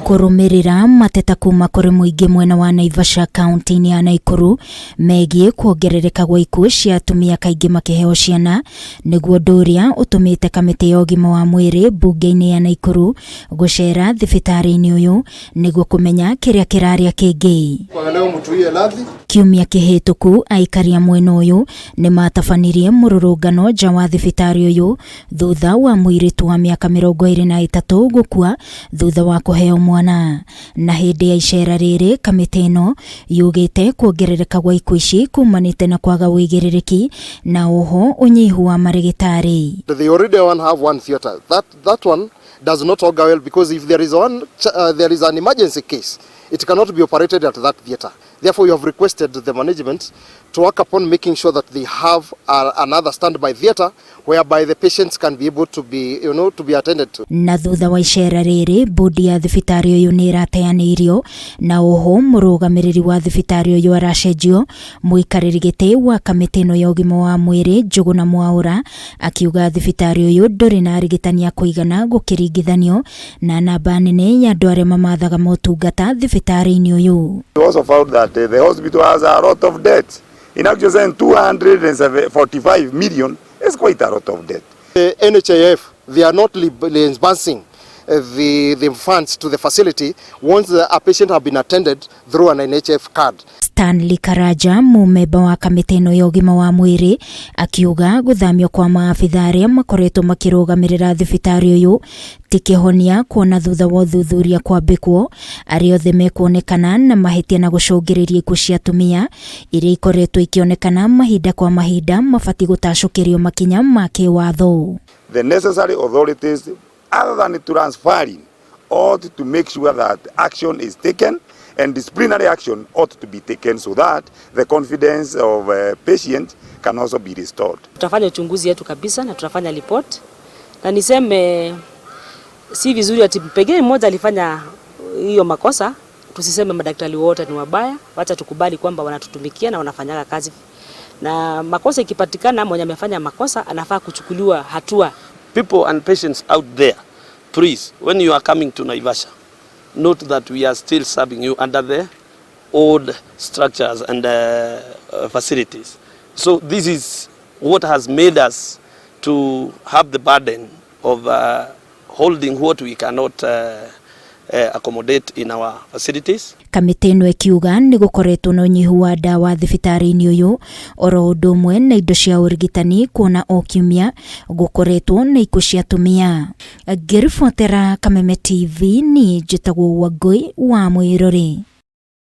Kũrũmĩrĩra mateta kuma kũrĩ mũingĩ mwena wa Naivasha kaunti-inĩ ya Naikuru megiĩ kuongerereka gwa ikuũ cia atumia kaingĩ makĩheo ciana nĩguo ũndũ ũrĩa ũtũmĩte kamĩtĩ ya ũgima wa mwĩrĩ mbunge-inĩ ya Naikuru gũcera thibitarĩ-inĩ ũyũ nĩguo kũmenya kĩrĩa kĩrarĩa kĩngĩ. Kiumia kĩhĩtũku aikari a mwena ũyũ nĩ matabanirie mũrũrũngano nja wa thibitarĩ ũyũ thutha wa mũirĩtu wa mĩaka 23 gũkua thutha wa kũheo mwana. Na hĩndĩ ya icera rĩrĩ kamĩtĩ ĩno yugĩte kuongerereka gwa ikuũ ici kumanĩte na kwaga ũigĩrĩrĩki na oho ũnyihu wa marĩgĩtarĩ. They already have one theater. That one does not augur well because if there is one there is an emergency case, it cannot be operated at that theater. Therefore, we have requested the management to work upon making sure that they have another standby theater whereby the patients can be able to be, you know, to be attended to. Na thutha wa icera rĩrĩ bodi ya thibitarĩ ũyũ nĩ ĩrateanĩirio na oho mũrũgamĩrĩri wa thibitarĩ ũyũ aracenjio. Mũikarĩri gĩtĩ wa kamĩtĩ ĩno ya ũgima wa mwĩrĩ Njũgũna Mwaũra akiuga thibitarĩ ũyũ ndũrĩ na arigitani a kũigana gũkĩringithanio na namba nene ya andũ arĩa mamathaga motungata thibitarĩ-inĩ ũyũ. We also found that the hospital has a lot of debt. In actual sense, 245 million is quite a lot of debt. The NHIF, they are not reimbursing the funds to the facility once a patient have been attended through an NHIF card. Stanley Karanja mumemba wa kamĩtĩ ĩno ya ũgima wa mwĩrĩ akiuga gũthamio kwa maabitha arĩa makoretwo makĩrũgamĩrĩra thibitarĩ ũyũ ti kĩhonia kuona thutha wa ũthuthuria kwambĩkwo arĩa othe mekuonekana na mahĩtia na gũcũngĩrĩria ikuũ cia atumia iria ikoretwo ikĩonekana mahinda kwa mahinda mabatiĩ gũtacũkĩrio makinya ma kĩwatho. The necessary authorities, other than transferring, ought to make sure that action is taken and disciplinary action ought to be taken so that the confidence of patient can also be restored. Tutafanya uchunguzi yetu kabisa na tutafanya report, na niseme si vizuri ati pengine mmoja alifanya hiyo makosa, tusiseme madaktari wote ni wabaya. Wacha tukubali kwamba wanatutumikia na wanafanyaga kazi, na makosa ikipatikana, mwenye amefanya makosa anafaa kuchukuliwa hatua. People and patients out there, please, when you are coming to Naivasha, note that we are still serving you under the old structures and facilities. So this is what has made us to have the burden of holding what we cannot accommodate in our facilities. Kamĩtĩ ĩno ĩkiuga nĩ gũkoretwo na ũnyihu wa ndawa thibitarĩ-inĩ ũyũ oro ũndũ ũmwe na indo cia ũrigitani kuona o kiumia gũkoretwo na ikuũ cia atumia. Ngĩribotera Kameme TV niĩ njĩtagwo Wangũi wa Mwĩrori.